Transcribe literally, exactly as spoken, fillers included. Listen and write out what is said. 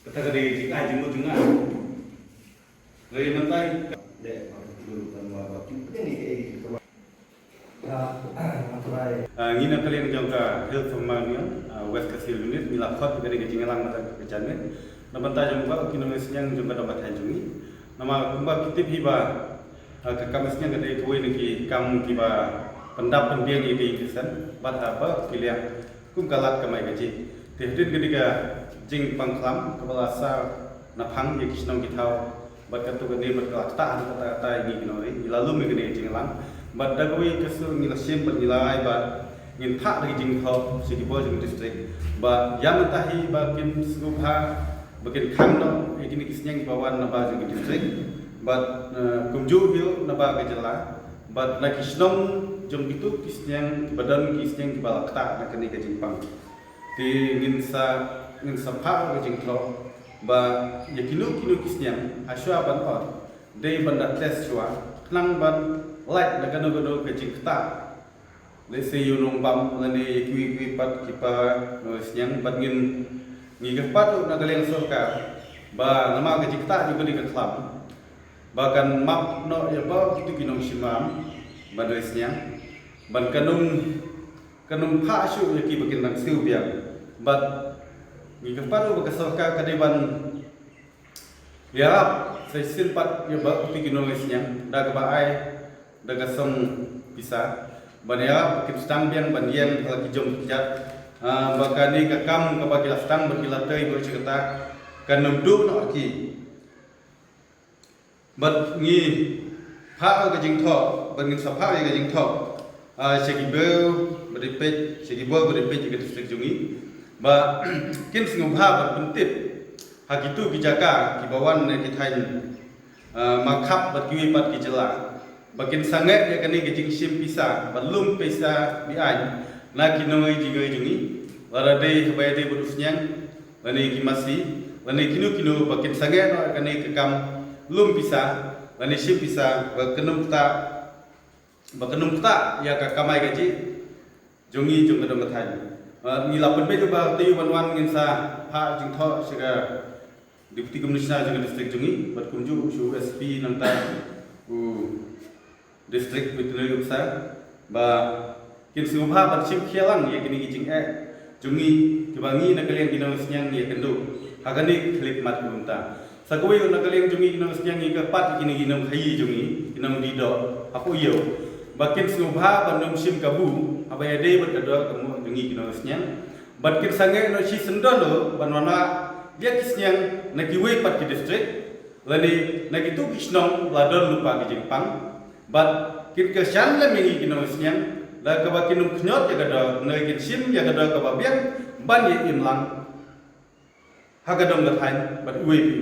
Kata ka dei jingai jingmut jingai. Lei mynta ngi na ka liang jong ka Hill Farmer Union West Khasi Hills Unit ngi la khot ka dei ka jingïalang mynta ka janmiet na bynta jong ba ki nongshong sniang jong ka dong ka thaiñ jong ngi. Namar kumba ki tip hi ba ka kam sniang ka dei kawei na ki kam kiba pyndap pynbiang ïa ka ïing ka sem bad haba ki liang kum ka lad kamai kajih. Te hadien kane ka jingpang khlam kaba la sah na phang ïa ki shnong ki thaw bad katto katne bad ka la ktah ha kata kata ïa ngi ki nongri ngi la lum ïa kane ka jingïalang. Bad da kawei ka sur ngi la shim bad ngi la ai ba ngin phah da ka jingthoh sha ki bor jong ka district ba ïa mynta hi ba kin sngewbha ba kin khang noh ïa kine ki sniang kiba wan na bar jong ka district bad kumjuh hi na bar ka jylla. Bad na ki shnong jong kito ki sniang kiba don ki sniang kiba la ktah na kane ka jingpang. Te ngin sa ngin sa phah ka jingthoh ba ïa kino kino ki sniang ha shuwa ban ot dei ban da test shuwa khnang ban lait na kano kano ka jingktah. Let's say ïa u nongbam lane ïa kiwei kiwei pat kiba nongshong sniang bad ngin ngi kyrpad ruh na ka liang sorkar ba namar ka jingktah jong kane ka khlam ba kan map noh ïa ba kito ki nongshim bam ban roi sniang ban kan ym kan ym phah shuh ïa ki ba kin dang siew biang. Bad ngi kyrpad ruh ba ka sorkar ka dei ban ïarap sa shisien pat ïa ba kito ki nongshong sniang da kaba ai da ka song pisa ban ïarap kin sdang biang ban ïeng ha la ki jong ki jait ba kane ka kam kaba ki la sdang ban ki la tei ba sha kata kan ym duh noh ki. Bad ngi phah ka jingthoh bad ngin sa phah ïa ka jingthoh sha ki bor ba dei peit sha ki bor ba dei peit ïa ka district jong ngi ba kin sngewbha ban pyntip ha kito ki jaka kiba wan na ki thaiñ Markhap bad kiwei pat ki jylla ba kin sangeh ïa kane ka jingshim pisa bad lum pisa biang na ki nongri jingri jong ngi lada dei haba ïadei bad u sniang lane ki masi lane kino kino ba kin sangeh noh ïa kane ka kam lum pisa lane shim pisa ba kan ym ktah ba kan ym ktah ïa ka kamai kajih jong ngi jong ka dong ka thaiñ. Ngi la pynbeit ba te ban wan ngin sa phah jingthoh sha ka Deputy Commissioner jong ka district jong ngi bad kumjuh sha u S P nangta u District Veterinary Officer ba kin sngewbha ban shim khia lang ïa kine ki jingeh jong ngi kiba ngi na ka liang ki nongsniang ngi ïakynduh ha kane ka khlieh mat ka bynta. Sa kawei ruh na ka liang jong ngi ki nongsniang ngi kyrpad ïa kine ki nongkhaïi jong ngi ki nongdih doh hapoh ïew ba kin sngewbha ban ym shim kabu haba ïadei bad ka doh ka mut jong ngi ki nongsniang. Bad kin sangeh noh shisyndon ruh ban wanrah ïa ki sniang na kiwei pat ki district lane na kito ki shnong ba la don lypa ki jingpang bad kin kyrshan lem ïa ngi ki nongsniang da kaba kin ym khñiot ïa ka doh, kin shim ïa ka doh kaba biang ban ïa im lang ha ka dong ka thaiñ bad uwei pa uwei.